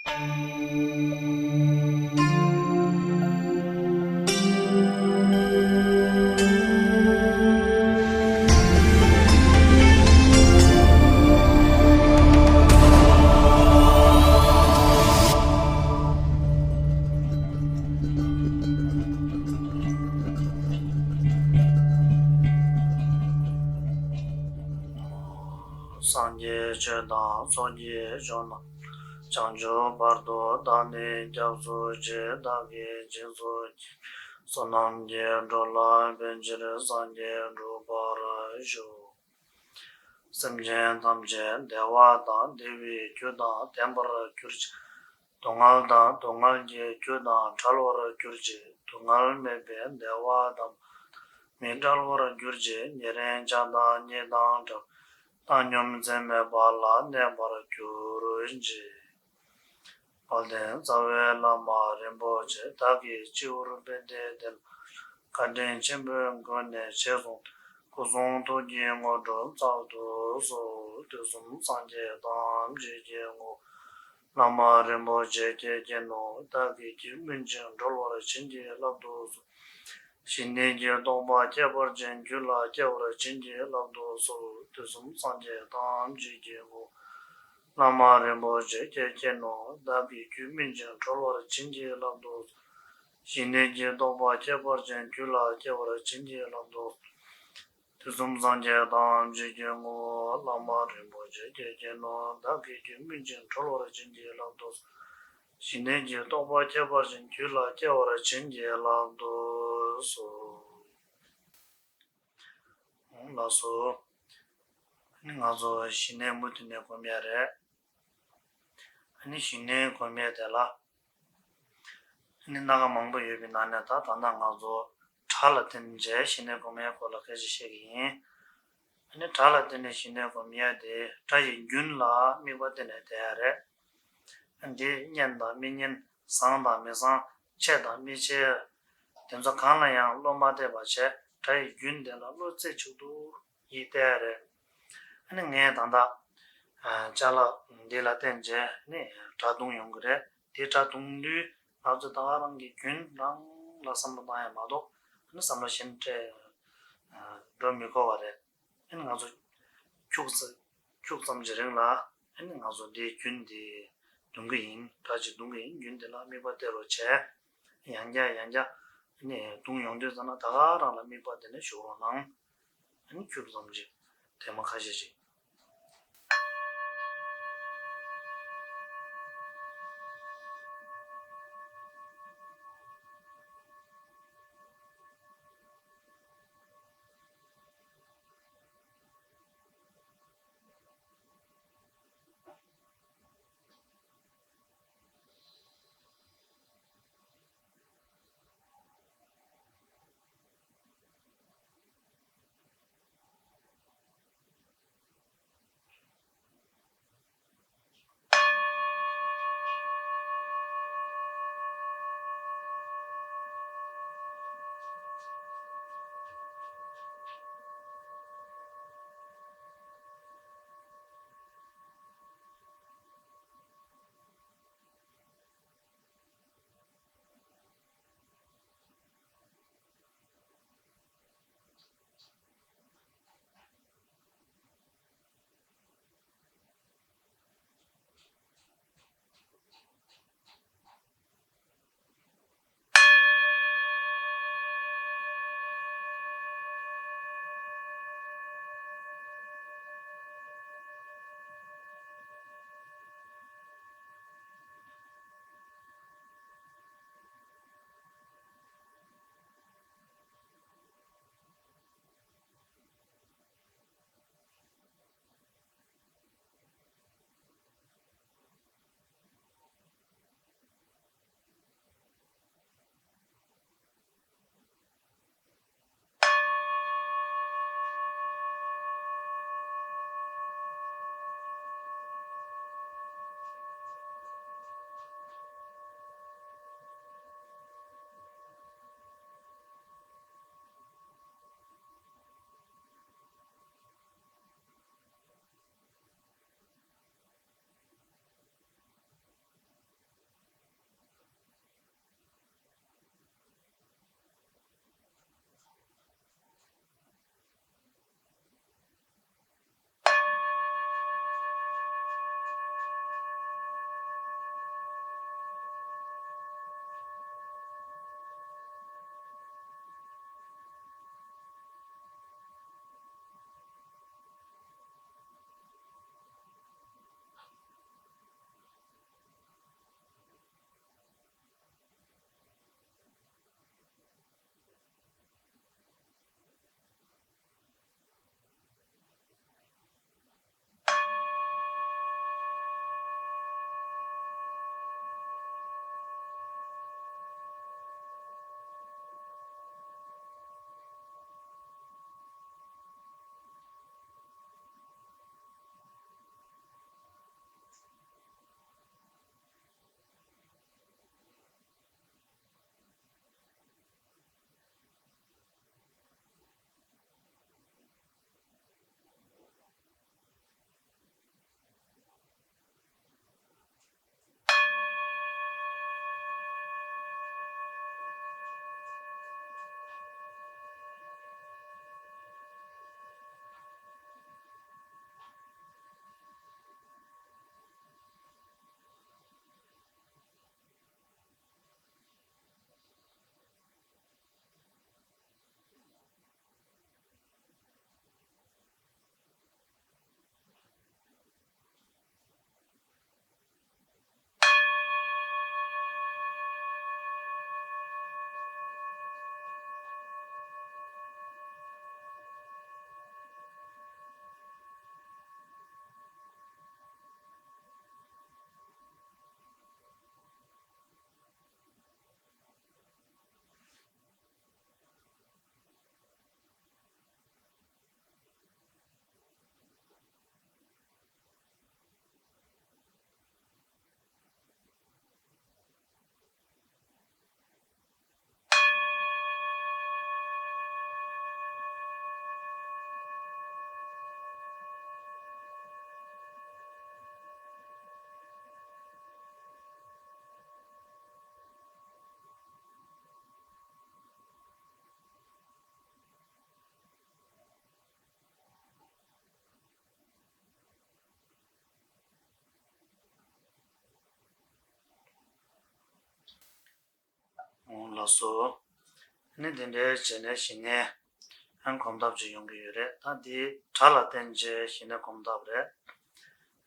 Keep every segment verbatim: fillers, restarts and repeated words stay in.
སངས་རྒྱས་ཆོས་དང་ཚོགས་ཀྱི་མཆོག་རྣམས། བྱང་ཆུབ་བར་དུ་བདག་ནི་སྐྱབས་སུ་མཆི། བདག་གིས་སྦྱིན་སོགས་ཀྱི་བསོད་ནམས་ཀྱིས། འགྲོ་ལ་ཕན་ཕྱིར་སངས་རྒྱས་འགྲུབ་པར་ཤོག། སེམས་ཅན་ཐམས་ཅད་བདེ་བ་དང་བདེ་བའི་རྒྱུ་དང་ལྡན་པར་གྱུར་ཅིག། སྡུག་བསྔལ་དང་སྡུག་བསྔལ་གྱི་རྒྱུ་དང་བྲལ་བར་གྱུར་ཅིག། སྡུག་བསྔལ་མེད་པའི་བདེ་བ་དམ་པ་མི་འབྲལ་བར་གྱུར་ཅིག། ཉེ་རིང་ཆགས་སྡང་གཉིས་དང་བྲལ་བའི་བཏང་སྙོམས་ཚད་མེད་པ་ལ་གནས་པར་གྱུར་ཅིག། དཔལ་ལྡན་རྩ་བའི་བླ་མ་རིན་པོ་ཆེ། བདག་གིས་སྤྱི་བོར་པད་ཟླའི་གདན་ལ་བཀའ་དྲིན་ཆེན་པོའི་སྒོ་ནས་ཞལ་གསུངས་ཏེ། སྐུ་གསུང་ཐུགས་ཀྱི་དངོས་གྲུབ་སྩལ་དུ་གསོལ། དུས་གསུམ་སངས་རྒྱས་ཐམས་ཅད་ཀྱི་ངོ་བོ་བླ་མ་རིན་པོ་ཆེ་ཁྱེད་ཀྱིས་ནོ། བདག་གིས་ཁྱེད་སྨིན་ཅིང་གྲོལ་བར་བྱིན་གྱིས་བརླབ་ཏུ་གསོལ། ཞི་གནས་ཀྱི་རྟོགས་པ་ཁྱད་པར་ཅན་རྒྱུད་ལ་སྐྱེ་བར་བྱིན་གྱིས་བརླབ་ཏུ་གསོལ། དུས་གསུམ་སངས་རྒྱས་ཐམས་ཅད་ཀྱི་ངོ་བོ་བླ་མ་རིན་པོ་ཆེ་ཁྱེད་ཀྱིས་ནོ། བདག་གིས་ཁྱེད་སྨིན་ཅིང་གྲོལ་བར་བྱིན་གྱིས་བརླབ་ཏུ་གསོལ། ཞི་གནས་ཀྱི་རྟོགས་པ་ཁྱད་པར་ཅན་རྒྱུད་ལ་སྐྱེ་བར་བྱིན་གྱིས་བརླབ་ཏུ་གསོལ། དུས་གསུམ་སངས་རྒྱས་ཐམས་ཅད་ཀྱི་ངོ་བོ་བླ་མ་རིན་པོ་ཆེ་ཁྱེད་ཀྱིས་ནོ། བདག་གིས་ཁྱེད་སྨིན་ཅིང་གྲོལ་བར་བྱིན་གྱིས་བརླབ་ཏུ་གསོལ། ཞི་གནས་ཀྱི་རྟོགས་པ་ཁྱད་པར་ཅན་རྒྱུད་ལ་སྐྱེ་བར་བྱིན་གྱིས་བརླབ་ཏུ་གསོལ། ལགས་སོ། ཨ་ནི་ང་ཚོ་ཞི་གནས་མུ་མཐུད་ནས་སྒོམ་ཡ་རེད། ཨ་ནི་ཞི་གནས་སྒོམ་ཡ་དེ་ལ། ཨ་ནི་སྣ་ཁ་མང་པོ་ཡོད་པའི་ནང་ནས་ད་ད་ལྟ་ང་ཚོ་སྒྲ་ལ་བརྟེན་བྱས་ཞི་གནས་སྒོམ་ཡ་སྐོར་ལ་སྐད་ཆ་བཤད་ཀྱི་ཡིན། ཨ་ནི་སྒྲ་ལ་བརྟེན་ནས་ཞི་གནས་སྒོམ་ཡ་དེ་སྒྲ་ཡི་རྒྱུན་ལ་དམིགས་པ་གཏད་ནས་བསྡད་ཡ་རེད། འདི་སྙན་དང་མི་སྙན། བཟང་དང་མི་བཟང་། ཆེ་དང་མི་ཆེ། དེ་ཚོ་གང་ལ་ཡང་བློ་མ་གཏད་པ་བྱས། སྒྲ་ཡི་རྒྱུན་དེ་ལ་བློ་རྩེ་གཅིག་ཏུ་ཡིས་བལྟས་རེད། ཨ་ནི་ངས་ད་ལྟ་ཨ་ཅ་ལག་འདི་ལ་བརྟེན་བྱས་ནི་སྒྲ་རྡུང་ཡོང་གི་རེད། དེ་སྒྲ་རྡུང་དུས་ང་ཚོས་ད་ག་རང་གི་རྒྱུན་རང་ལ་བསམ་བློ་བཏང་ཡ་མ་གཏོགས། ཨ་ནི་བསམ་བློ་གཞན་སྤྲད་འགྲོ་མི་དགོས་པ་རེད། ཨ་ནི་ང་ཚོ་ཁྱུག་ཙམ་ཁྱུག་ཙམ་གྱི་རིང་ལ་ཨ་ནི་ང་ཚོ་འདིའི་རྒྱུན་འདི་རྡུང་གི་ཡིན། སྒྲ་ཅིག་རྡུང་གི་ཡིན། རྒྱུན་འདི་ལ་དམིགས་པ་གཏད་རོགས་བྱས། ཡང་བསྐྱར་ཡང་བསྐྱར་ཨ་ནི་རྡུང་ཡོང་དུས་ཙམ་ན་ད་ག་རང་ལ་དམིགས་པ་གཏད་ནས་བཞུགས་རོགས་གནང་། ཨ་ནི་ཁྱུག་ཙམ་ཅིག་ཐེངས་མ་ཁ་ཤས་ཅིག་ལགས་སོ། ནི་དེ་འདྲའི་བྱས་ནས་ཞི་གནས་ཨང་གོམ་སྟབས་ཅིག་ཡོང་གི་ཡོད་རེད། ད་འདི་སྒྲ་ལ་བརྟེན་བྱས་ཞི་གནས་གོམ་སྟབས་རེད།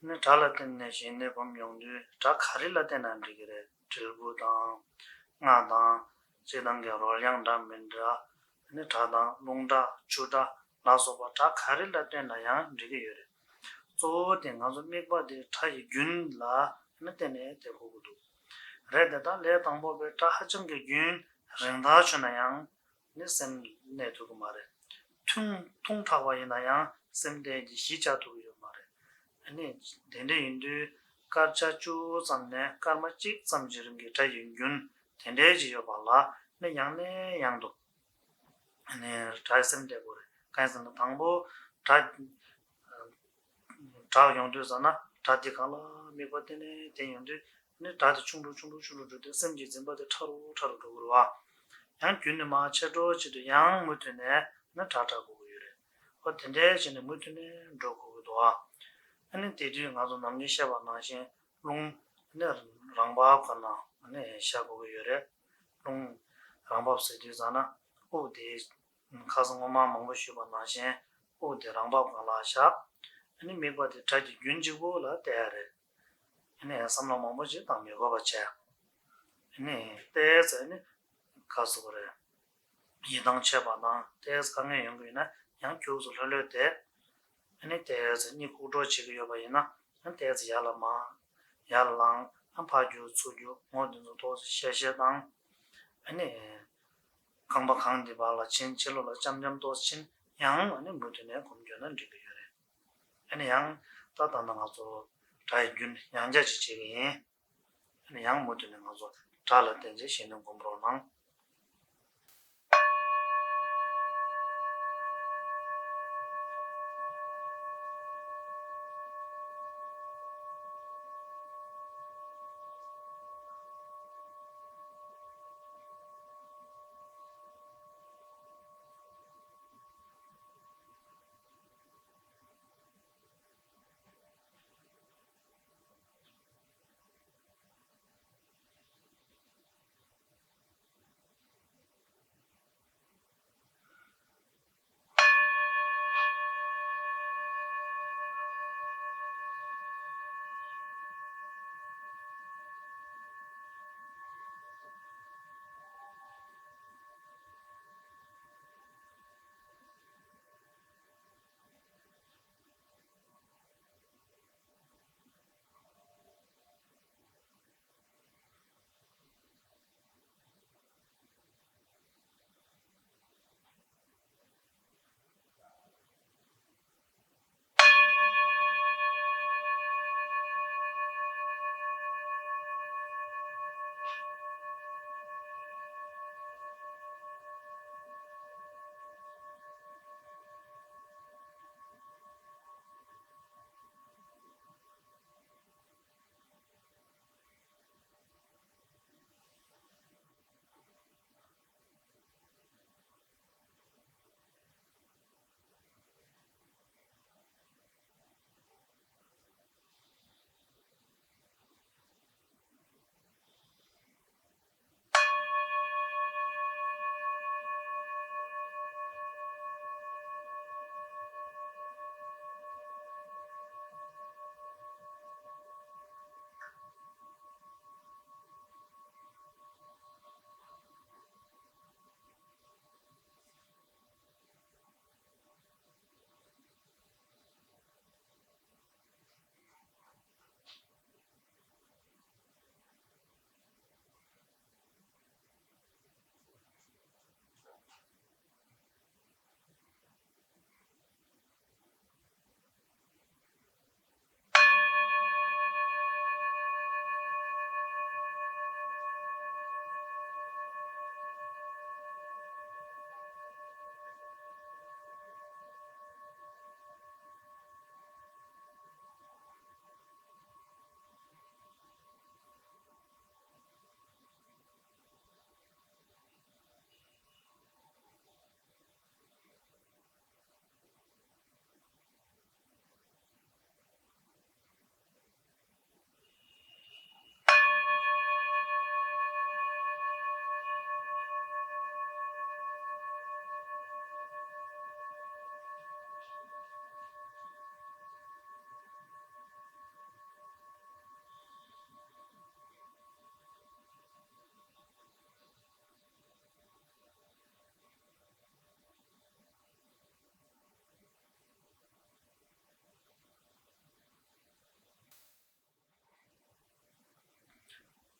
ནི་སྒྲ་ལ་བརྟེན་ནས་ཞི་གནས་གོམ་ཡོང་དུས་སྒྲ་ག་རེ་ལ་བརྟེན་ན་འགྲིག་གི་རེད། དྲིལ་བུ་དང་། རྔ་དང་། སྤྱིར་བཏང་གི་རོལ་དབྱངས་འདྲ་མི་འདྲ། ནི་སྒྲ་དང་རླུང་སྒྲ་ཆུ་སྒྲ་ལ་སོགས་པ་སྒྲ་ག་རེ་ལ་བརྟེན་ན་ཡང་འགྲིག་གི་ཡོད་རེད། གཙོ་བོ་དེ་ང་ཚོ་དམིགས་པ་དེ་སྒྲ་ཡི་རྒྱུན་ལ་ནི་བརྟེན་ནས་དེ་གོ་གི་འདུག་རེད་དེ། ད་ལས་དང་པོ་པའི་སྒྲ་ཧ་ཅང་གི་རྒྱུན་རིང་ཐག་ཆོད་ན་ཡང་ནི་སེམས་གནས་ཐུབ་ཀྱི་མ་རེད། ཐུང་ཐུང་དྲགས་པ་ཡིན་ན་ཡང་སེམས་གཏད་ཀྱི་གཞི་བཅའ་ཐུབ་ཀྱི་ཡོད་མ་རེད། ཨ་ནི་དེ་འདྲ་ཡིན་དུས་སྐར་ཆ་བཅུ་ཙམ་ནས་སྐར་མ་གཅིག་ཙམ་གྱི་རིང་གི་སྒྲ་ཡི་རྒྱུན་དེ་འདྲའི་ཅིག་ཡོད་པ་ལ་ནི་ཡང་ནས་ཡང་དུ་ནི་སྒྲ་ཡི་སེམས་གཏད་དགོས་རེད། གང་ཡིན་ཟེར་ན་དང་པོ་སྒྲ་གྲགས་ཡོང་དུས་ཙམ་ན་སྒྲ་དེ་གང་ལ་དམིགས་པ་གཏད་ནས་བསྡད་ཡོང་དུས་ནི་སྒྲ་དེ་ཆུང་རུ་ཆུང་རུ་ཆུང་རུ་འགྲོ་དུས་སེམས་ཀྱི་འཛིན་པ་དེ་ཕྲ་རུ་ཕྲ་རུ་འགྲོ་གི་རེད་བ། ཡང་རྒྱུན་ནས་མར་ཆད་འགྲོ་བྱེད་དུས་ཡང་མུ་མཐུད་ནས་ནི་སྒྲ་གྲགས་དགོས་ཀྱི་ཡོད་རེད། ཨོ་དེ་འདྲའི་བྱས་ནས་མུ་མཐུད་ནས་འགྲོ་དགོས་ཀྱི་འདུག་ཨ། ཨ་ནི་དེ་དུས་ང་ཚོ་ནམ་རྒྱུན་བཤད་པ་ནང་བཞིན་རླུང་ནི་རང་བབས་སྒང་ལ་ནི་བཞག་དགོས་ཀྱི་ཡོད་རེད། རླུང་རང་བབས་ཟེར་དུས་ཙམ་ན་དབུགས་དེ་ཁ་སང་སྔོན་མ་མང་པོ་ཞུས་པ་ནང་བཞིན་དབུགས་དེ་རང་བབས་སྒང་ལ་བཞག་ཨ་ནི་དམིགས་པ་དེ་སྒྲ་གི་རྒྱུན་གཅིག་པོ་ལ་གཏད་ཡ་རེད། ཨ་ནི་བསམ་བློ་མང་པོ་ཞིག་བཏང་མི་དགོས་པ་བྱས། ཨ་ནི་ཏོག་ཙམ་ཨ་ནི་ག་ཟེར་དགོས་རེད། ཡིད་ཐང་ཆད་པ་དང་ཏོག་ཙམ་དཀའ་ངལ་ཡོང་གི་ཡོད་ན་ཡང་ཁྱུག་ཙམ་ལྷོད་ལྷོད་བསྡད། ཨ་ནི་ཏོག་ཙམ་གཉིད་ཁུག་འགྲོ་བྱེད་ཀྱི་ཡོད་པ་ཡིན་ན་ཨ་ནི་ཏོག་ཙམ་ཡར་ལ་མར། ཡར་ལངས་ཨ་ཕར་རྒྱུག་ཚུར་རྒྱུག་ངོ་དེ་ཚོ་ཏོག་ཙམ་བཤལ་བཤལ་བཏང་། ཨ་ནི་རྐང་པ་གང་དེ་བར་ལ་ཕྱིན་ཕྱི་ལོགས་ལ་འཆམ་འཆམ་ཏོག་ཙམ་ཕྱིན་ཡང་ཨ་ནི་མུ་མཐུད་ནས་སྒོམ་རྒྱུ་ན་འགྲིག་གི་ཡོད་རེད། ཨ་ནི་ཡང་ད་ད་ལྟ་ང་ཚོ་སྒྲ་ཡི་རྒྱུན་ཡང་བསྐྱར་ཅིག་བྱེད་ཀྱི་ཡིན། ཨ་ནི་ཡང་མུ་མཐུད་ནས་ང་ཚོ་སྒྲ་ལ་བརྟེན་བྱས་ཞི་གནས་སྒོམ་རོགས་གནང་།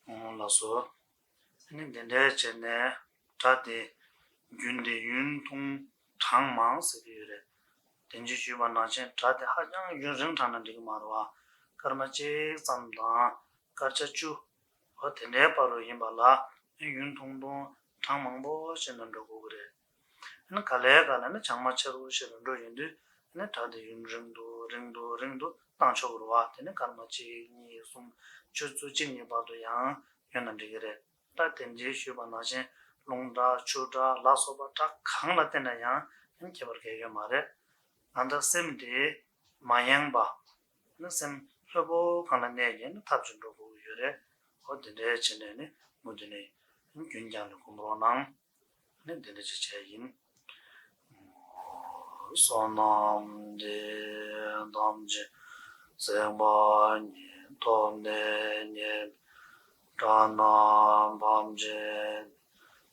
ལགས་སོ། ཨ་ནི་འདི་འདྲའི་བྱས་ནས་སྒྲ་དེ་རྒྱུན་ལྡན་ཡུན་ཐུང་གྲངས་མང་ཟེར་གྱི་ཡོད་རེད། དེ་བཞིན་ཞུས་པ་ནང་བཞིན་སྒྲ་དེ་ཧ་ཅང་ཡུན་རིང་དྲགས་ན་འགྲིག་གི་མ་རེད་བ། སྐར་མ་གཅིག་ཙམ་དང་སྐར་ཆ་བཅུ། འོ་དེ་འདྲའི་བར་དུ་ཡིན་པ་ལ་ཡུན་ཐུང་ཐུང་གྲངས་མང་པོ་བྱས་ནས་འགྲོ་དགོས་ཀྱི་རེད། ཨ་ནི་ག་ལེ་ག་ལེ་ནི་བྱང་མ་ཆེ་རུ་ཞེས་པའི་འགྲོ་ཡོང་དུས་ཨ་ནི་སྒྲ་དེ་ཡུན་རིང་དུ་རིང་དུ་རིང་དུ་བཏང་ཆོག་གི་རེད་བ། དེ་ནི་སྐར་མ་གཅིག་གཉིས་གསུམ་ཆུ་ཚོད་གཅིག་གཉིས་བར་དུ་ཡང་ཡོད་ན་འགྲིག་གི་རེད། ད་དེ་འདྲའི་ཞུས་པ་ནང་བཞིན་རླུང་སྒྲ་ཆུ་སྒྲ་ལ་སོགས་པ་སྒྲ་གང་ལ་བརྟེན་ན་ཡང་ཨ་ནི་ཁྱད་པར་གང་ཡང་ཡོད་མ་རེད། ད་ལྟ་སེམས་དེ་མ་ཡེངས་པ། ནི་སེམས་ལྷོད་པོ་གང་ལ་གནས་ཀྱི་ནི་ཐབས་ཀྱིས་འགྲོ་དགོས་ཀྱི་ཡོད་རེད། འོ་དེ་འདྲའི་བྱས་ནས་ནི་མུ་མཐུད་ནས་རྒྱུན་བསྐྱངས་ནས་སྒོམ་རོགས་གནང་། ནི་འདི་འདྲ་ཅིག་བྱས་ཡིན། བསོད་ནམས་འདི་ཡིས་ཐམས་ཅད་གཟིགས་པ་ཉིད། ཐོབ་ནས་ཉེས་པའི་དགྲ་རྣམས་ཕམ་བྱས་ནས།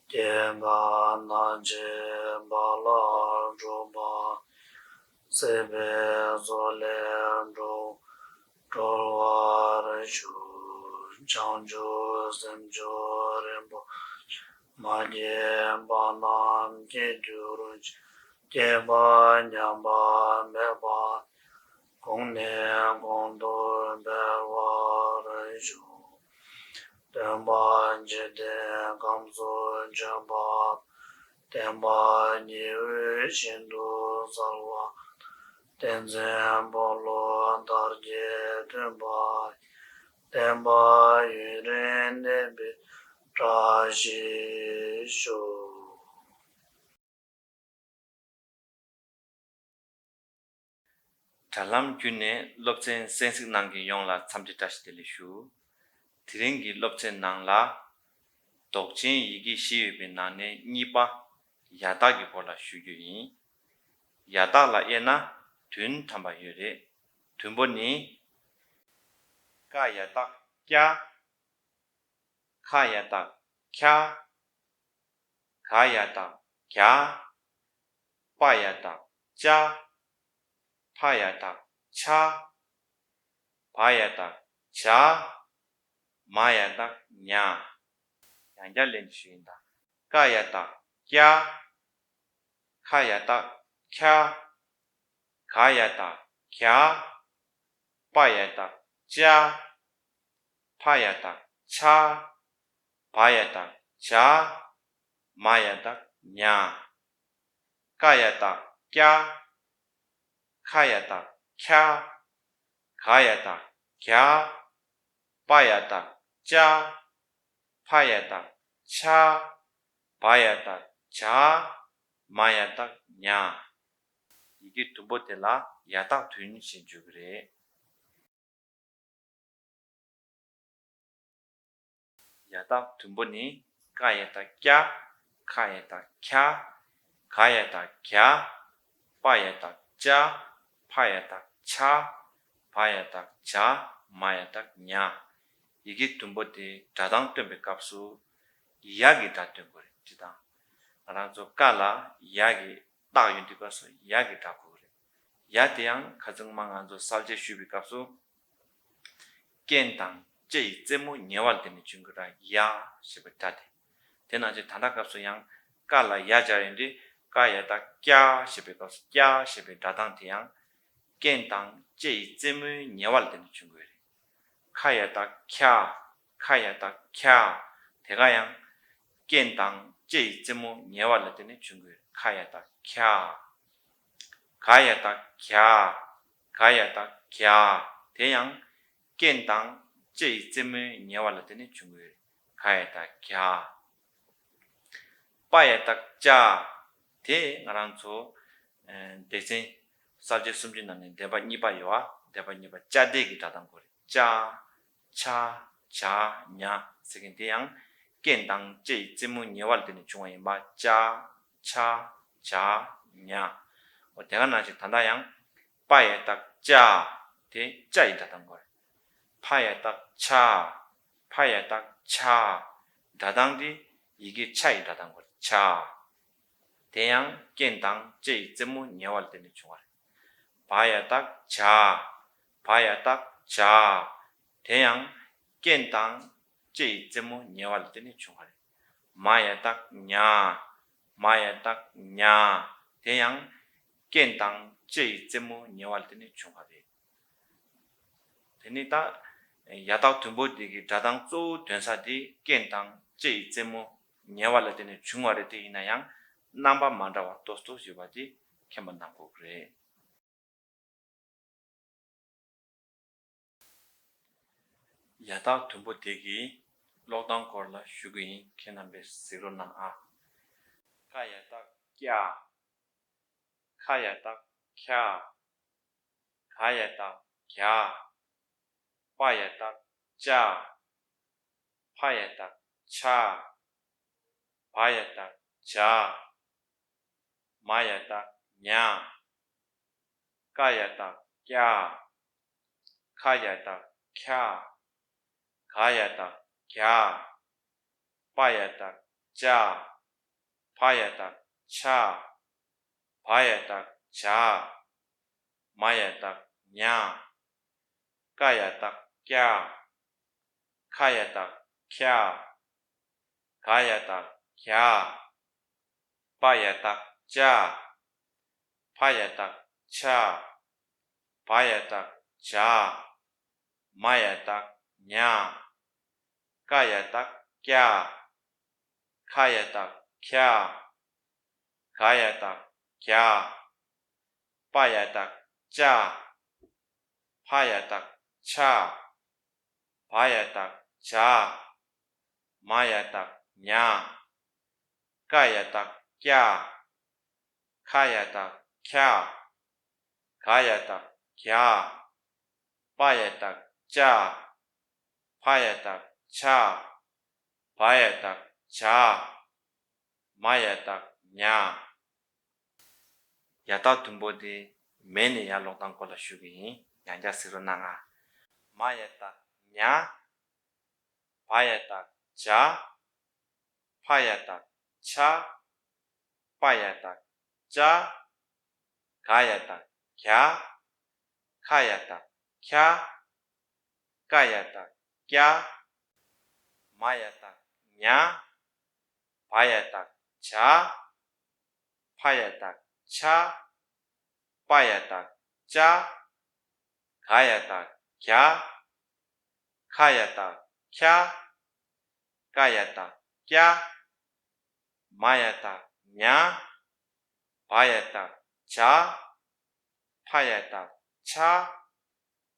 སྐྱེ་རྒ་ན་འཆིའི་རྦ་རླབས་འཁྲུགས་པ། སྲིད་པའི་མཚོ་ལས་འགྲོ་སྒྲོལ་བར་ཤོག། བྱང་ཆུབ་སེམས་མཆོག་རིན་པོ་ཆེ། མ་སྐྱེས་པ་རྣམས་སྐྱེ་གྱུར་ཅིག། སྐྱེས་པ་ཉམས་པ་མེད་པ། གོང་ནས་གོང་དུ་འཕེལ་བར་ཤོག། སྟོན་པ་འཇིག་རྟེན་ཁམས་སུ་བྱོན་པ། བསྟན་པ་ཉི་འོད་བཞིན་དུ་གསལ་བ། བསྟན་འཛིན་འཁོར་ལོ་བདག་གིས་མཐུན་པ། བསྟན་པ་ཡུན་རིང་གནས་པའི་བཀྲ་ཤིས་ཤོག། དྲ་ལམ་བརྒྱུད་ནས་སློབ་ཚན་གསན་གཟིགས་གནང་མཁན་ཡོངས་ལ་འཚམས་འདྲི་བཀྲ་ཤིས་བདེ་ལེགས་ཞུ། དེ་རིང་གི་སློབ་ཚན་ནང་ལ། འདོགས་ཅན་ཡི་གེ་བཞི་ཡོད་པའི་ནང་ནས་གཉིས་པ་ཡ་བཏགས་ཀྱི་སྐོར་ལ་ཞུ་རྒྱུ་ཡིན། ཡ་བཏགས་ལ་དབྱེ་ན་བདུན་ཐམ་པ་ཡོད་རེད། བདུན་པོ་ནི། ཀ་ཡ་བཏགས་ཀྱ། ཁ་ཡ་བཏགས་ཁྱ། ག་ཡ་བཏགས་གྱ། པ་ཡ་བཏགས་པྱ། ཕ་ཡ་བཏགས་ཕྱ། བ་ཡ་བཏགས་བྱ། མ་ཡ་བཏགས་མྱ། ཡང་བསྐྱར་ལན་ཞུ་ཡིན་ད། ཀ་ཡ་བཏགས་ཀྱ། ཁ་ཡ་བཏགས་ཁྱ། ག་ཡ་བཏགས་གྱ། པ་ཡ་བཏགས་པྱ། ཕ་ཡ་བཏགས་ཕྱ། བ་ཡ་བཏགས་བྱ། མ་ཡ་བཏགས་མྱ། ཀ་ཡ་བཏགས་ཀྱ། ཁ་ཡ་བཏགས་ཁྱ། ག་ཡ་བཏགས་གྱ། པ་ཡ་བཏགས་པྱ། ཕ་ཡ་བཏགས་ཕྱ། བ་ཡ་བཏགས་བྱ། མ་ཡ་བཏགས་མྱ། ཡི་གེ་བདུན་པོ་དེ་ལ་ཡ་བཏགས་བདུན་ཞེས་བརྗོད་ཀྱི་རེད། ཡ་བཏགས་བདུན་པོ་ནི། ཀ་ཡ་བཏགས་ཀྱ། ཁ་ཡ་བཏགས་ཁྱ། ག་ཡ་བཏགས་གྱ། པ་ཡ་བཏགས་པྱ། ཕ་ཡ་བཏགས་ཕྱ། བ་ཡ་བཏགས་བྱ། མ་ཡ་བཏགས་མྱ། ཡི་གེ་བདུན་པོ་དེ་སྒྲ་གདངས་སྟོན་པའི་སྐབས་སུ། ཡ་གི་སྒྲ་སྟོན་དགོས་རེད། སྤྱིར་བཏང་། ང་རང་ཚོ་ཀ་ལ་ཡ་གི་རྟགས་ཡོད་དུས་སྐབས་སུ་ཡ་གི་སྒྲ་དགོས་རེད། ཡ་དེ་ཡང་ཁ་སང་མ་ང་ཚོ་གསལ་བྱེད་ཞུས་པའི་སྐབས་སུ། རྐན་དང་ལྕེ་ཡི་རྩེ་མོ་ཉེ་བ་ལ་བརྟེན་ནས་བྱུང་གི་ར་ཡ་ཞེས་པའི་སྒྲ་དེ། དེ་ནང་བཞིན་ད་ལྟ་སྐབས་སུ་ཡང་ཀ་ལ་ཡ་སྦྱར་ཡོང་དུས་ཀ་ཡ་བཏགས་ཀྱ་ཞེས་པའི་སྐབས་སུ་ཀྱ་ཞེས་པའི་སྒྲ་གདངས་དེ་ཡང་། རྐན་དང་ལྕེ་ཡི་རྩེ་མོའི་ཉེ་བ་ལ་བརྟེན་ནས་བྱུང་གི་རེད། ཁ་ཡ་བཏགས་ཁྱ། ཁ་ཡ་བཏགས་ཁྱ། དེ་ག་ཡང་། རྐན་དང་ལྕེ་ཡི་རྩེ་མོ་ཉེ་བ་ལ་བརྟེན་ནས་བྱུང་གི་ཡོད། ཁ་ཡ་བཏགས་ཁྱ། ག་ཡ་བཏགས་གྱ། ག་ཡ་བཏགས་གྱ། དེ་ཡང་། རྐན་དང་ལྕེ་ཡི་རྩེ་མོའི་ཉེ་བ་ལ་བརྟེན་ནས་བྱུང་གི་ཡོད། ག་ཡ་བཏགས་གྱ། པ་ཡ་བཏགས་པྱ། དེ་ང་རང་ཚོ། ཨ། སྡེ་ཚན་གསལ་བྱེད་སུམ་ཅུ་ནང་ནས་བསྡེབས་པ་གཉིས་པ་ཡོད་པ། བསྡེབས་པ་གཉིས་པ་པྱ་དེ་གི་སྒྲ་གདངས་དགོས་རེད། པྱ། ཆ། ཇ། ཉ་ཟེར་མཁན་དེ་ཡང་། རྐན་དང་ལྕེ་ཡི་རྩེ་མོ་ཉེ་བ་ལ་བརྟེན་ནས་བྱུང་བ་ཡིན་པ། པྱ། ཆ། ཇ། ཉ། འོ་དེ་ག་ནང་བཞིན་ད་ལྟ་ཡང་། པ་ཡ་བཏགས་པྱ། དེ་ཅ་ཡི་སྒྲ་གདངས་དགོས་རེད། ཕ་ཡ་བཏགས་ཕྱ། ཕ་ཡ་བཏགས་ཕྱ། སྒྲ་གདངས་དེ་ཡི་གེ་ཆ་ཡི་སྒྲ་གདངས་དགོས་རེད། ཕྱ། དེ་ཡང་རྐན་དང་ལྕེ་ཡི་རྩེ་མོ་ཉེ་བ་ལ་བརྟེན་ནས་བྱུང་བ་རེད། བ་ཡ་བཏགས་བྱ། བ་ཡ་བཏགས་བྱ། དེ་ཡང་རྐན་དང་ ལྕེ་ཡི་རྩེ་མོ་ཉེ་བ་ལ་བརྟེན་ནས་བྱུང་བ་རེད། མ་ཡ་བཏགས་ཉ། མ་ཡ་བཏགས་ཉ། དེ་ཡང་རྐན་དང་ལྕེ་ཡི་རྩེ་མོ་ཉེ་བ་ལ་བརྟེན་ནས་བྱུང་བ་རེད། དེ་ནི་ད་ཡ་བཏགས་དོན་པོ་དེ་གི་སྒྲ་གདངས་གཙོ་བོ་འདོན་ས་དེ་རྐན་དང་ལྕེ་ཡི་རྩེ་མོ་ཉེ་བ་ལ་བརྟེན་ནས་བྱུང་བ་རེད། དེ་ཡིན་ན་ཡང་རྣམ་པ་མ་འདྲ་བ་ཏོག་ཏོག་ཡོད་པ་དེ་མཁྱེན་པ་གནང་དགོས་ཀྱི་རེད། ཡ་བཏགས་དོན་པོ་དེ་གི་ཀློག་སྟངས་སྐོར་ལ་ཞུ་གི་ཡིན། ཁྱེད་རྣམ་པས་གཟིགས་རོགས་གནང་ཨ། ཀ་ཡ་བཏགས་ཀྱ། ཁ་ཡ་བཏགས་ཁྱ། ག་ཡ་བཏགས་གྱ། པ་ཡ་བཏགས་ཅ། ཕ་ཡ་བཏགས་ཕྱ། བ་ཡ་བཏགས་བྱ། མ་ཡ་བཏགས་མྱ། ཀ་ཡ་བཏགས་ཀྱ། ཁ་ཡ་བཏགས་ཁྱ། ག་ཡ་བཏགས་གྱ། པ་ཡ་བཏགས་པྱ། ཕ་ཡ་བཏགས་ཕྱ། བ་ཡ་བཏགས་བྱ། མ་ཡ་བཏགས་མྱ། ཀ་ཡ་བཏགས་ཀྱ། ཁ་ཡ་བཏགས་ཁྱ། ག་ཡ་བཏགས་གྱ། པ་ཡ་བཏགས་པྱ། ཕ་ཡ་བཏགས་ཕྱ། བ་ཡ་བཏགས་བྱ། མ་ཡ་བཏགས་མྱ། ཀ་ཡ་བཏགས་ཀྱ། ཁ་ཡ་བཏགས་ཁྱ། ག་ཡ་བཏགས་གྱ། པ་ཡ་བཏགས་པྱ། ཕ་ཡ་བཏགས་ཕྱ། བ་ཡ་བཏགས་བྱ། མ་ཡ་བཏགས་མྱ། ཀ་ཡ་བཏགས་ཀྱ། ཁ་ཡ་བཏགས་ཁྱ། ག་ཡ་བཏགས་གྱ། པ་ཡ་བཏགས་པྱ། ཕ་ཡ་བཏགས་ཕྱ། བ་ཡ་བཏགས་བྱ། མ་ཡ་བཏགས་མྱ། ཡ་བཏགས་དུམ་བུ་དེ་མེད་ནས་ཡར་ཀློག་སྟངས་སྐོར་ལ་ཞུ་གི་ཡིན། ཡང་བསྐྱར་གཟིགས་རོགས་གནང་ང་། མ་ཡ་བཏགས་མྱ། བ་ཡ་བཏགས་བྱ། ཕ་ཡ་བཏགས་ཕྱ། པ་ཡ་བཏགས་པྱ། ག་ཡ་བཏགས་གྱ། ཁ་ཡ་བཏགས་ཁྱ། ཀ་ཡ་བཏགས་ཀྱ། མ་ཡ་བཏགས་མྱ། བ་ཡ་བཏགས་བྱ། ཕ་ཡ་བཏགས་ཕྱ། པ་ཡ་བཏགས་པྱ། ག་ཡ་བཏགས་གྱ། ཁ་ཡ་བཏགས་ཁྱ། ཀ་ཡ་བཏགས་ཀྱ། མ་ཡ་བཏགས་མྱ། བ་ཡ་བཏགས་བྱ། ཕ་ཡ་བཏགས་ཕྱ།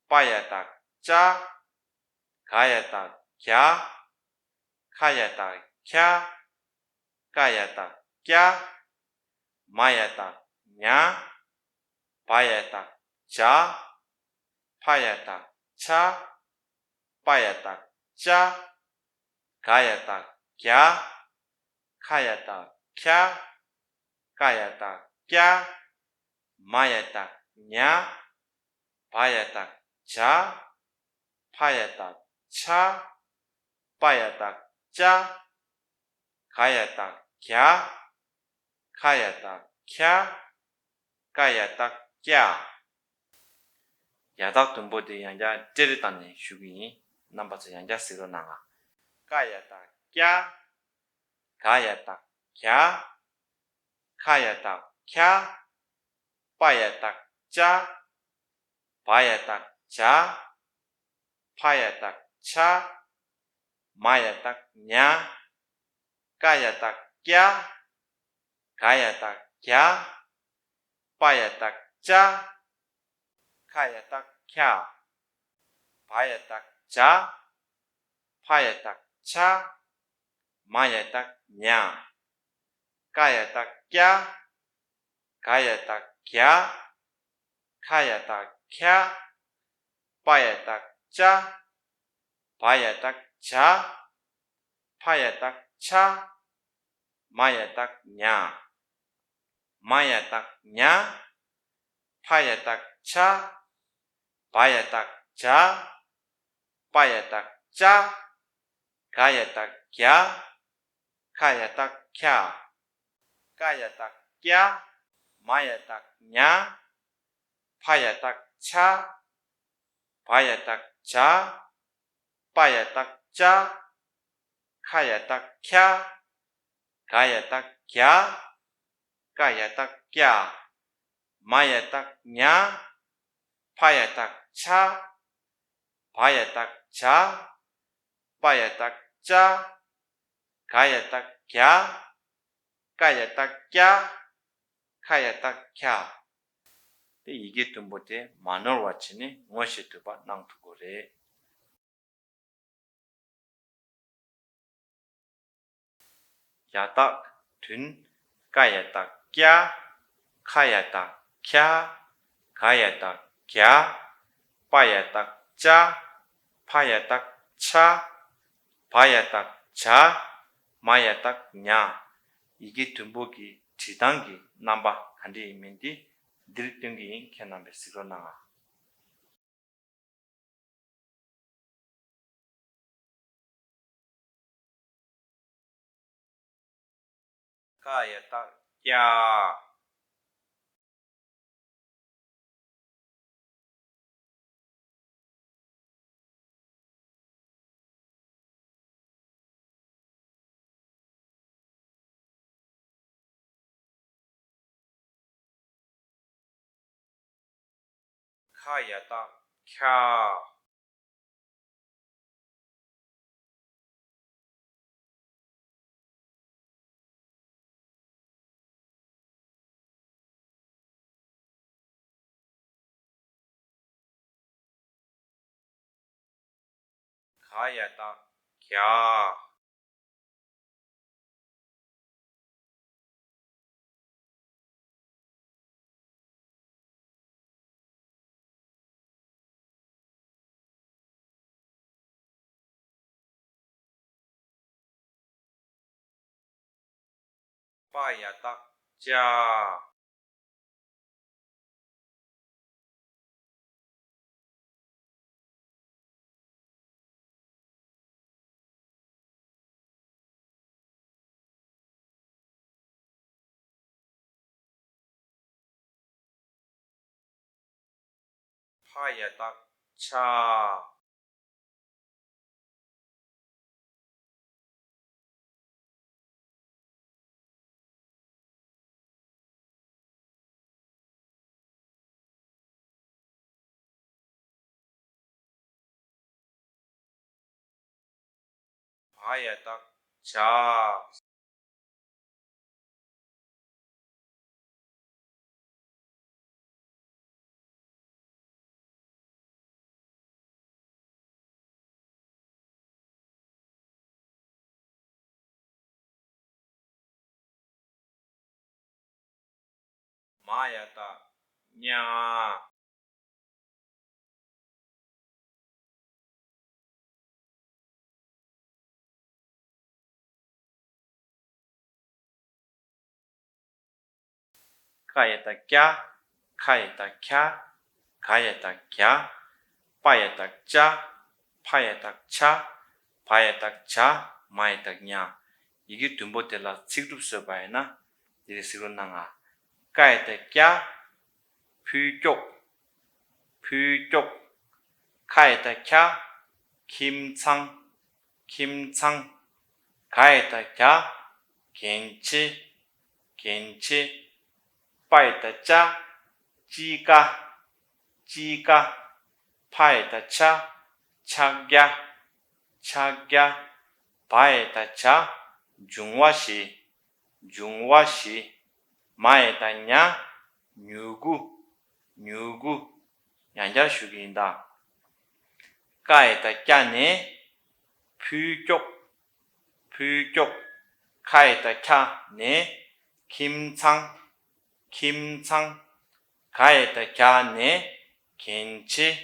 པ་ཡ་བཏགས་པྱ། ག་ཡ་བཏགས་གྱ། ཁ་ཡ་བཏགས་ཁྱ། ཀ་ཡ་བཏགས་ཀྱ། མ་ཡ་བཏགས་མྱ། བ་ཡ་བཏགས་བྱ། ཕ་ཡ་བཏགས་ཕྱ། པ་ཡ་བཏགས་པྱ། ག་ཡ་བཏགས་གྱ། ཁ་ཡ་བཏགས་ཁྱ། ཀ་ཡ་བཏགས་ཀྱ། མ་ཡ་བཏགས་མྱ། བ་ཡ་བཏགས་བྱ། ཕ་ཡ་བཏགས་ཕྱ། པ་ཡ་བཏགས་པྱ། ག་ཡ་བཏགས་གྱ། ཁ་ཡ་བཏགས་ཁྱ། ཀ་ཡ་བཏགས་ཀྱ། ཡ་བཏགས་དུམ་བུ་དེ་ཡང་བསྐྱར་སྤྲེལ་རེ་བཏང་ནས་ཞུ་གི་ཡིན། རྣམ་པ་ཚོ་ཡང་བསྐྱར་གཟིགས་རོགས་གནང་ང་། ཀ་ཡ་བཏགས་ཀྱ། ག་ཡ་བཏགས་གྱ། ཁ་ཡ་བཏགས་ཁྱ། པ་ཡ་བཏགས་པྱ། བ་ཡ་བཏགས་བྱ། ཕ་ཡ་བཏགས་ཕྱ། མ་ཡ་བཏགས་མྱ། ཀ་ཡ་བཏགས་ཀྱ། ག་ཡ་བཏགས་གྱ། པ་ཡ་བཏགས་པྱ། ཁ་ཡ་བཏགས་ཁྱ། བ་ཡ་བཏགས་བྱ། ཕ་ཡ་བཏགས་ཕྱ། མ་ཡ་བཏགས་མྱ། ཀ་ཡ་བཏགས་ཀྱ། ག་ཡ་བཏགས་གྱ། ཁ་ཡ་བཏགས་ཁྱ། པ་ཡ་བཏགས་པྱ། བ་ཡ་བཏགས་བྱ། ཕ་ཡ་བཏགས་ཕྱ། མ་ཡ་བཏགས་མྱ། མ་ཡ་བཏགས་མྱ། ཕ་ཡ་བཏགས་ཕྱ། བ་ཡ་བཏགས་བྱ། པ་ཡ་བཏགས་པྱ། ག་ཡ་བཏགས་གྱ། ཁ་ཡ་བཏགས་ཁྱ། ཀ་ཡ་བཏགས་ཀྱ། མ་ཡ་བཏགས་མྱ། ཕ་ཡ་བཏགས་ཕྱ། བ་ཡ་བཏགས་བྱ། པ་ཡ་བཏགས་པྱ། ཁ་ཡ་བཏགས་ཁྱ། ག་ཡ་བཏགས་གྱ། ཀ་ཡ་བཏགས་ཀྱ། མ་ཡ་བཏགས་མྱ། ཕ་ཡ་བཏགས་ཕྱ། བ་ཡ་བཏགས་བྱ། པ་ཡ་བཏགས་པྱ། ག་ཡ་བཏགས་གྱ། ཀ་ཡ་བཏགས་ཀྱ། ཁ་ཡ་བཏགས་ཁྱ། དེ་ཡི་གེ་དུམ་བུ་དེ་མ་ནོར་བ་བྱས་ནས་ངོ་ཤེས་ཐུབ་པ་གནང་ཐུབ་དགོས་རེད། ཡ་བཏགས་བདུན། ཀ་ཡ་བཏགས་ཀྱ། ཁ་ཡ་བཏགས་ཁྱ། ག་ཡ་བཏགས་གྱ། པ་ཡ་བཏགས་པྱ། ཕ་ཡ་བཏགས་ཕྱ། བ་ཡ་བཏགས་བྱ། མ་ཡ་བཏགས་མྱ། ཡི་གེ་དུམ་བུ་གི་བྲིས་སྟངས་ཀྱི་རྣམ་པ་ག་འདྲ་ཡིན་མིན་དེ་འདིར་སྟོན་གྱི་ཡིན། ཁྱེད་རྣམ་པས་གཟིགས་རོགས་གནང་ཨ། ཀ་ཡ་བཏགས་ཀྱ། ཁ་ཡ་བཏགས་ཁྱ། ག་ཡ་བཏགས་གྱ། པ་ཡ་བཏགས་པྱ། ཕ་ཡ་བཏགས་ཕྱ། བ་ཡ་བཏགས་བྱ། མ་ཡ་བཏགས་མྱ། ཀ་ཡ་བཏགས་ཀྱ། ཁ་ཡ་བཏགས་ཁྱ། ག་ཡ་བཏགས་གྱ། པ་ཡ་བཏགས་པྱ། ཕ་ཡ་བཏགས་ཕྱ། བ་ཡ་བཏགས་བྱ། མ་ཡ་བཏགས་མྱ། ཡི་གེ་བདུན་པོ་དེ་ལ་ཚིག་གྲུབ་བཟོས་པ་ཡིན་ན་འདི་རེད། གཟིགས་རོགས་གནང་ང་། ཀ་ཡ་བཏགས་ཀྱ། ཕུལ་ཀྱོག། ཕུལ་ཀྱོག། ཁ་ཡ་བཏགས་ཁྱ། ཁྱིམ་ཚང་། ཁྱིམ་ཚང་། ག་ཡ་བཏགས་གྱ། གྱོན་ཆས། གྱོན་ཆས། པ་ཡ་བཏགས་པྱ། དཔྱིད་ཀ། དཔྱིད་ཀ། ཕ་ཡ་བཏགས་ཕྱ། ཕྱག་རྒྱ། ཕྱག་རྒྱ། བ་ཡ་བཏགས་བྱ། འབྱུང་བ་ཞིག། འབྱུང་བ་ཞིག། མ་ཡ་བཏགས་མྱ། མྱུ་གུ། མྱུ་གུ། ཡང་བསྐྱར་ཞུ་གི་ཡིན་ད། ཀ་ཡ་བཏགས་ཀྱ་ནས་ཕུལ་ཀྱོག། ཕུལ་ཀྱོག། ཁ་ཡ་བཏགས་ཁྱ་ནས་ཁྱིམ་ཚང་། ཁྱིམ་ཚང་། ག་ཡ་བཏགས་གྱ་ནས་གྱོན་ཆས།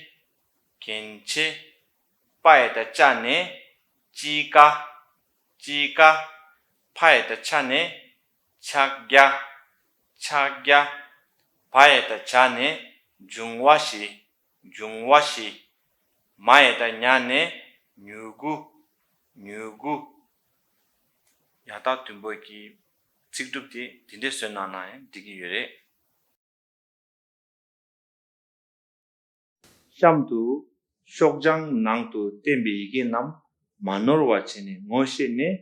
གྱོན་ཆས། པ་ཡ་བཏགས་པྱ་ནས་དཔྱིད་ཀ། དཔྱིད་ཀ། ཕ་ཡ་བཏགས་ཕྱ་ནས་ཕྱག་རྒྱ། ཕྱག་རྒྱ། བ་ཡ་བཏགས་བྱ་ནས་འབྱུང་བ་ཞིག། འབྱུང་བ་ཞིག། མ་ཡ་བཏགས་མྱ་ནས་མྱུ་གུ། མྱུ་གུ། ཡ་བཏགས་བདུན་པོ་གི་ཚིག་གྲུབ་དེ་དེ་འདྲས་བཟོས་གནང་ན་ཡང་འགྲིག་གི་ཡོད་རེད། གཤམ་དུ་ཤོག་བྱང་ནང་དུ་བསྟན་པའི་ཡི་གེ་རྣམས་ མ་ནོར་བ་བྱས་ནས་ངོ་ཤེས་ནས་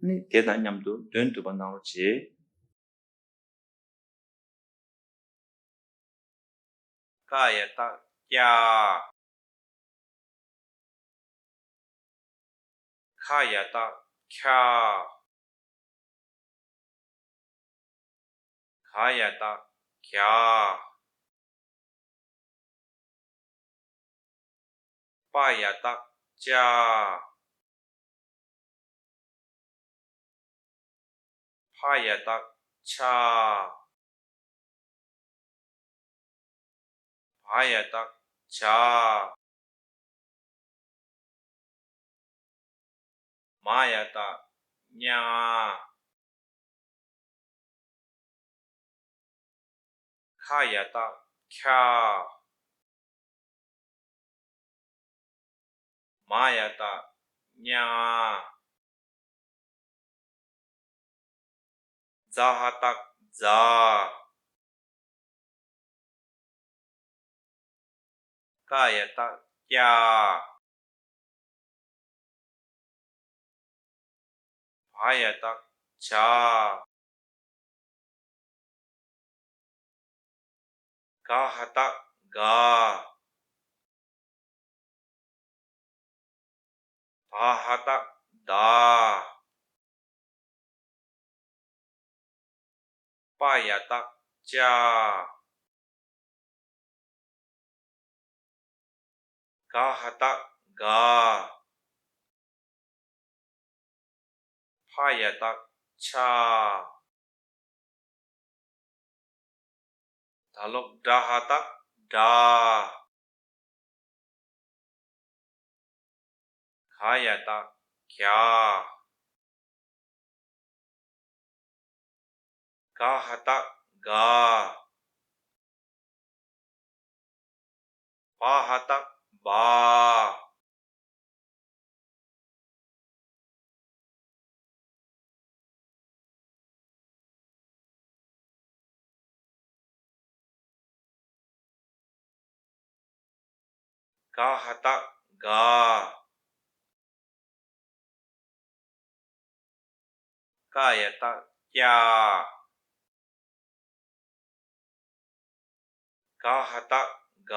ནི་དེ་དང་མཉམ་དུ་འདོན་ཐུབ་པ་གནང་རོགས་བྱེད། ཀ་ཡ་བཏགས་ཀྱ། ཁ་ཡ་བཏགས་ཁྱ། ག་ཡ་བཏགས་གྱ། པ་ཡ་བཏགས་པྱ། ཕ་ཡ་བཏགས་ཕྱ། བ་ཡ་བཏགས་བྱ། མ་ཡ་བཏགས་མྱ། ཁ་ཡ་བཏགས་ཁྱ། མ་ཡ་བཏགས་མྱ། ཛ་ཧ་བཏགས་ཛ། ཀ་ཡ་བཏགས་ཀྱ། བ་ཡ་བཏགས་བྱ། ག་ཧ་བཏགས་ག། ད་ཧ་བཏགས་དད། པ་ཡ་བཏགས་པྱ། ག་ཧ་བཏགས་ག། ཕ་ཡ་བཏགས་ཕྱ། ད་ལོག་ཌ་ཧ་བཏགས་ཌ། ག་ཡ་བཏགས་གྱ། ག་ཧ་བཏགས་ག། བ་ཧ་བཏགས་བ། ག་ཧ་བཏགས་ག། ཀ་ཡ་བཏགས་ཀྱ། ག་ཧ་བཏགས་ག།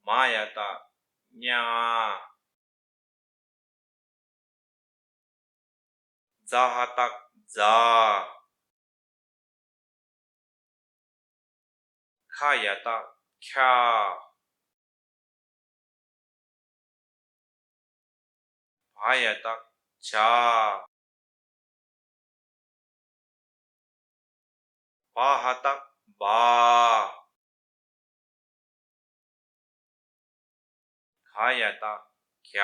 མ་ཡ་བཏགས་མྱ། ཛ་ཧ་བཏགས་ཛ། ཁ་ཡ་བཏགས་ཁྱ། བ་ཡ་བཏགས་བྱ། བ་ཧ་བཏགས་བ། ག་ཡ་བཏགས་གྱ།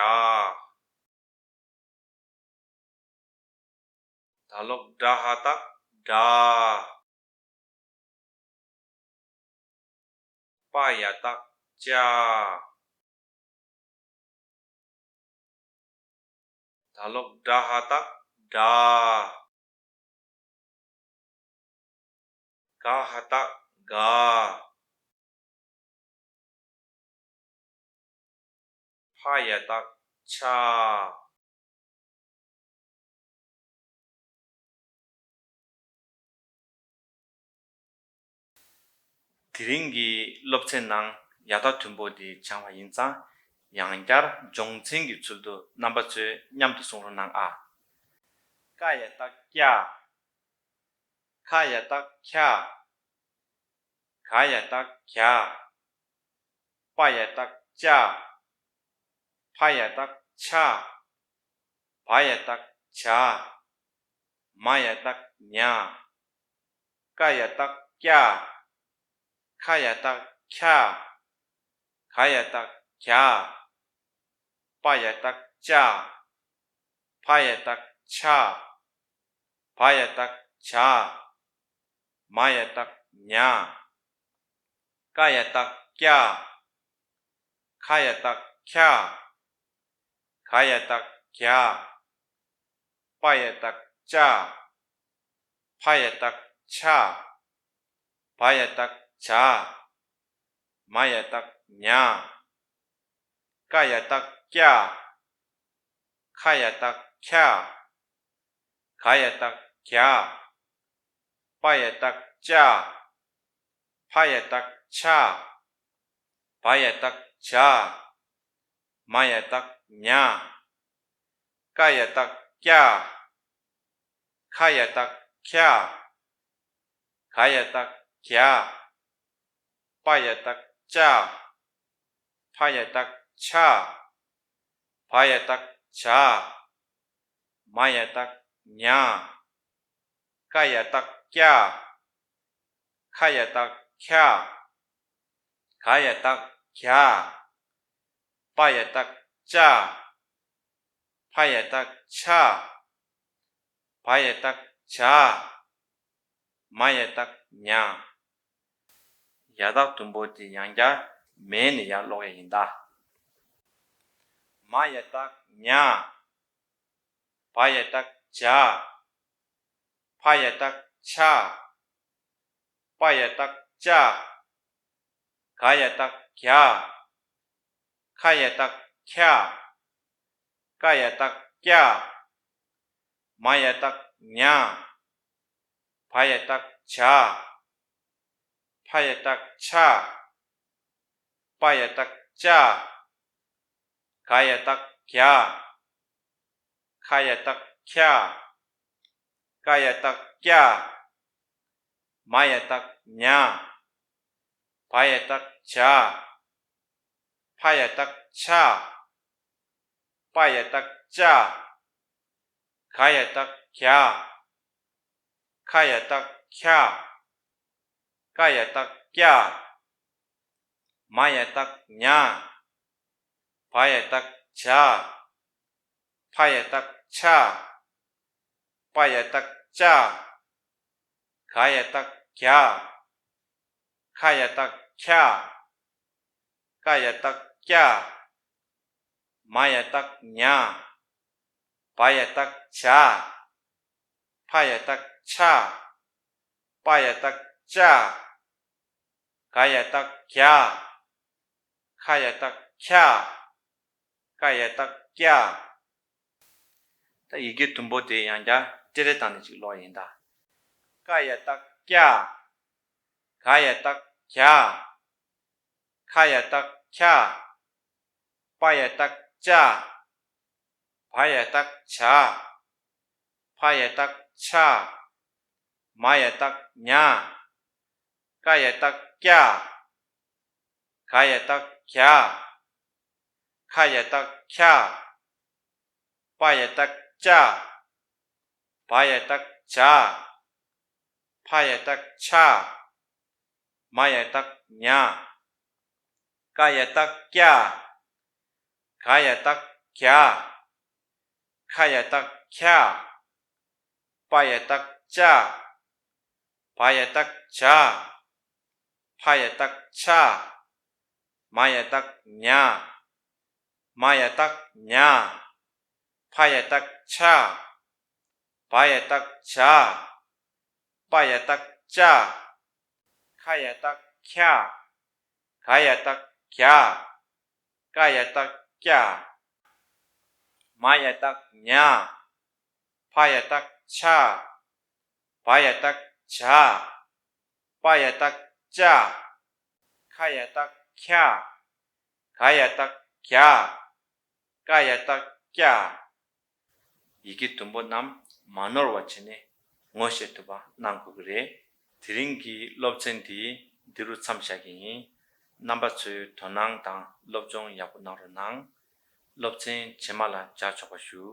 ད་ལོག་ཌ་ཧ་བཏགས་ཌ། པ་ཡ་བཏགས་པྱ། ད་ལོག་ཌ་ཧ་བཏགས་ཌ། ག་ཧ་བཏགས་ག། ཕ་ཡ་བཏགས་ཕྱ། དེ་རིང་གི་སློབ་ཚན་ནང་ཡ་བཏགས་མཐོན་པོ་དེ་སྦྱངས་པ་ཡིན་ཙང་། ཡང་བསྐྱར་སྦྱོང་ཚན་གྱི་ཚུལ་དུ་རྣམ་པ་ཚོས་མཉམ་དུ་གསུང་རོགས་གནང་ཨ། ཀ་ཡ་བཏགས་ཀྱ། ཁ་ཡ་བཏགས་ཁྱ། ག་ཡ་བཏགས་གྱ། པ་ཡ་བཏགས་པྱ། ཕ་ཡ་བཏགས་ཕྱ། བ་ཡ་བཏགས་བྱ། མ་ཡ་བཏགས་མྱ། ཀ་ཡ་བཏགས་ཀྱ། ཁ་ཡ་བཏགས་ཁྱ། ག་ཡ་བཏགས་གྱ། པ་ཡ་བཏགས་པྱ། ཕ་ཡ་བཏགས་ཕྱ། བ་ཡ་བཏགས་བྱ། མ་ཡ་བཏགས་མྱ། ཀ་ཡ་བཏགས་ཀྱ། ཁ་ཡ་བཏགས་ཁྱ། ག་ཡ་བཏགས་གྱ། པ་ཡ་བཏགས་པྱ། ཕ་ཡ་བཏགས་ཕྱ། བ་ཡ་བཏགས་བྱ། མ་ཡ་བཏགས་མྱ། ཀ་ཡ་བཏགས་ཀྱ། ཁ་ཡ་བཏགས་ཁྱ། ག་ཡ་བཏགས་གྱ། པ་ཡ་བཏགས་བཅའ། ཕ་ཡ་བཏགས་ཕྱ། བ་ཡ་བཏགས་བྱ། མ་ཡ་བཏགས་མྱ། ཀ་ཡ་བཏགས་ཀྱ། ཁ་ཡ་བཏགས་ཁྱ། ག་ཡ་བཏགས་གྱ། པ་ཡ་བཏགས་བཅའ། ཕ་ཡ་བཏགས་ཕྱ། བ་ཡ་བཏགས་བྱ། མ་ཡ་བཏགས་མྱ། ཀ་ཡ་བཏགས་ཀྱ། ཁ་ཡ་བཏགས་ཁྱ། ག་ཡ་བཏགས་གྱ། པ་ཡ་བཏགས་བཅའ། ཕ་ཡ་བཏགས་ཕྱ། བ་ཡ་བཏགས་བྱ། མ་ཡ་བཏགས་མྱ། ཡ་བཏགས་དུམ་བུ་དེ་ཡང་བསྐྱར་མེ་ནས་ཡར་ཀློག་ཡ་ཡིན་ད། མ་ཡ་བཏགས་མྱ། བ་ཡ་བཏགས་བྱ། ཕ་ཡ་བཏགས་ཕྱ། པ་ཡ་བཏགས་བཅའ། ག་ཡ་བཏགས་གྱ། ཁ་ཡ་བཏགས་ཁྱ། ཀ་ཡ་བཏགས་ཀྱ། མ་ཡ་བཏགས་མྱ། བ་ཡ་བཏགས་བྱ། ཕ་ཡ་བཏགས་ཕྱ། པ་ཡ་བཏགས་བཅའ། ག་ཡ་བཏགས་གྱ། ཁ་ཡ་བཏགས་ཁྱ། ཀ་ཡ་བཏགས་ཀྱ། མ་ཡ་བཏགས་མྱ། བ་ཡ་བཏགས་བྱ། ཕ་ཡ་བཏགས་ཕྱ། པ་ཡ་བཏགས་བཅའ། ག་ཡ་བཏགས་གྱ། ཁ་ཡ་བཏགས་ཁྱ། ཀ་ཡ་བཏགས་ཀྱ། མ་ཡ་བཏགས་མྱ། བ་ཡ་བཏགས་བྱ། ཕ་ཡ་བཏགས་ཕྱ། པ་ཡ་བཏགས་བཅའ། ག་ཡ་བཏགས་གྱ། ཁ་ཡ་བཏགས་ཁྱ། ཀ་ཡ་བཏགས་ཀྱ། མ་ཡ་བཏགས་མྱ། བ་ཡ་བཏགས་བྱ། ཕ་ཡ་བཏགས་ཕྱ། པ་ཡ་བཏགས་བཅའ། ག་ཡ་བཏགས་གྱ། ཁ་ཡ་བཏགས་ཁྱ། ཀ་ཡ་བཏགས་ཀྱ། ད་ཡི་གེ་དུམ་བུ་དེ་ཡང་བསྐྱར་ཏི་རེ་བཏང་ནས་ཅིག་ཀློག་ཡིན་ད། ཀ་ཡ་བཏགས་ཀྱ། ག་ཡ་བཏགས་གྱ། ཁ་ཡ་བཏགས་ཁྱ། པ་ཡ་བཏགས་བཅའ། བ་ཡ་བཏགས་བྱ། ཕ་ཡ་བཏགས་ཕྱ། མ་ཡ་བཏགས་མྱ། ཀ་ཡ་བཏགས་ཀྱ། ག་ཡ་བཏགས་གྱ། ཁ་ཡ་བཏགས་ཁྱ། པ་ཡ་བཏགས་བཅའ། བ་ཡ་བཏགས་བྱ། ཕ་ཡ་བཏགས་ཕྱ། མ་ཡ་བཏགས་མྱ། ཀ་ཡ་བཏགས་ཀྱ། ག་ཡ་བཏགས་གྱ། ཁ་ཡ་བཏགས་ཁྱ། པ་ཡ་བཏགས་བཅའ། བ་ཡ་བཏགས་བྱ། ཕ་ཡ་བཏགས་ཕྱ། མ་ཡ་བཏགས་མྱ། མ་ཡ་བཏགས་མྱ། ཕ་ཡ་བཏགས་ཕྱ། བ་ཡ་བཏགས་བྱ། པ་ཡ་བཏགས་བཅའ། ཁ་ཡ་བཏགས་ཁྱ། ག་ཡ་བཏགས་གྱ། ཀ་ཡ་བཏགས་ཀྱ། མ་ཡ་བཏགས་མྱ། ཕ་ཡ་བཏགས་ཕྱ། བ་ཡ་བཏགས་བྱ། པ་ཡ་བཏགས་བཅའ། ཁ་ཡ་བཏགས་ཁྱ། ག་ཡ་བཏགས་གྱ། ཀ་ཡ་བཏགས་ཀྱ། ཡི་གེ་དུམ་བུ་རྣམས་མ་ནོར་བ་བྱས་ནས་ངོ་ཤེས་ཐུབ་པ་གནང་དགོས་ཀྱི་རེད། དེ་རིང་གི་སློབ་ཚན་འདི་འདི་རུ་མཚམས་བཞག་གི་ཡིན། རྣམ་པ་ཚོས་དོ་སྣང་དང་སློབ་སྦྱོང་ཡག་པོ་གནང་རོགས་གནང་། སློབ་ཚན་རྗེས་མ་ལ་མཇལ་ཆོག་པ་ཞུ།